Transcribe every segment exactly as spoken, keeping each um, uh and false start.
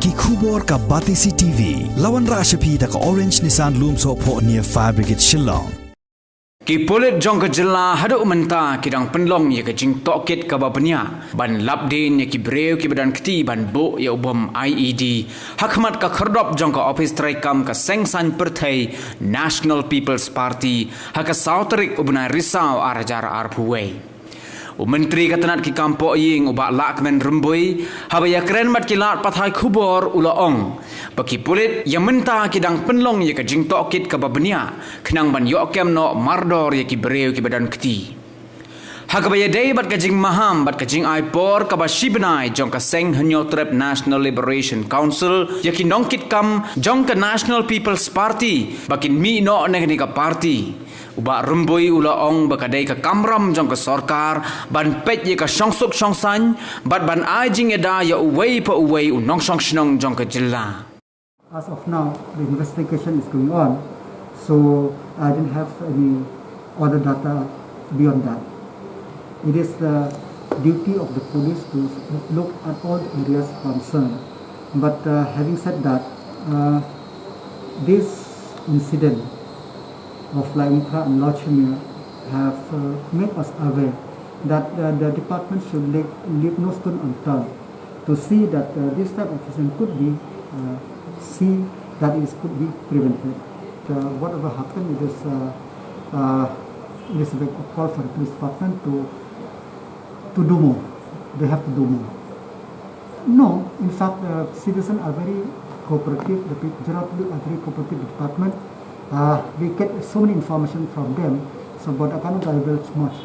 Ki khubor ka Batesi T V, la wanrah sha phi da ka Orange Nissan Lumsohphoh near Fire Brigade Shillong. Ki pulit jong ka jylla haduh mynta ki dang pynlong ïa ka jingtohkit kaba bniah ban lapdien ïa ki briew kiba don kti ban buh ïa u bom I E D ha khmat ka khyrdop jong ka ophis treikam ka Seng Saiñ Pyrthei National People's Party ha ka saw tarik u bnai Risaw ar hajar arphew wei. U Myntri ka tnat ki kam pohïing u Bah Lahkmen Rymbui, haba ïakren bad ki lad pathai khubor u la ong ba ki pulit ïa mynta ki dang pynlong ïa ka jingtohkit kaba bniah khnang ban ïoh kem noh mardor ïa ki briew kiba don kti. Ha kaba ïadei bad ka jingmaham bad ka jingai por kaba shi bnai jong ka Seng Hynñiewtrep National Liberation Council ïa ki nongkitkam jong ka National People's Party ba kin mih noh na kane ka party, u Bah Rymbui u la ong ba ka dei ka kamram jong ka sorkar ban peit ïa ka shongsuk shongsaiñ bad ban ai jingïada ïa uwei pa uwei u nongshong shnong jong ka jylla. As of now, the investigation is going on, so I don't have any other data beyond that. It is the duty of the police to look at all the areas concerned. But uh, having said that, uh, this incident of Laitumkhrah and Lawchmere have uh, made us aware that uh, the department should leave, leave no stone unturned to see that uh, this type of incident could be uh, see that it could be prevented. Uh, whatever happened, it is uh, uh, it is a wake-up call for the police department to to do more. They have to do more. No, in fact, uh, citizens are very cooperative. The people, general public are very cooperative with department. Uh, we get so many information from them, so but I cannot divulge much.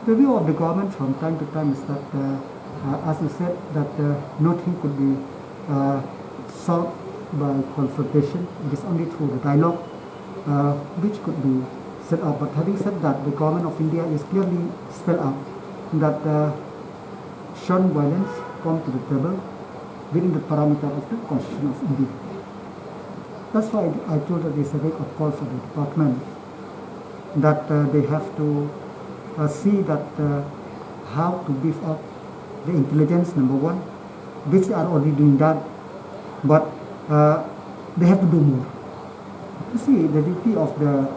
The view of the government from time to time is that, uh, uh, as you said, that uh, nothing could be uh, solved by confrontation. It is only through the dialogue uh, which could be set up. But having said that, the government of India is clearly spelled out that uh, shun violence, come to the table within the parameter of the Constitution of India. That's why I told that it's a wake-up call for the department that uh, they have to uh, see that uh, how to beef up the intelligence, number one, which they are already doing that, but uh, they have to do more. You see, the duty of the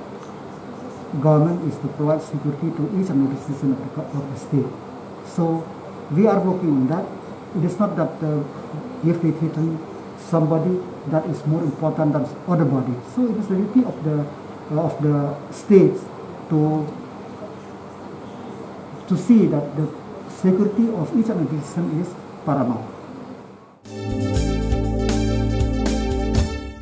government is to provide security to each and every citizen of the, co- of the state. So we are working on that. It is not that uh, if they threaten somebody that is more important than other body. So it is the duty of the uh, of the states to to see that the security of each and every citizen is paramount.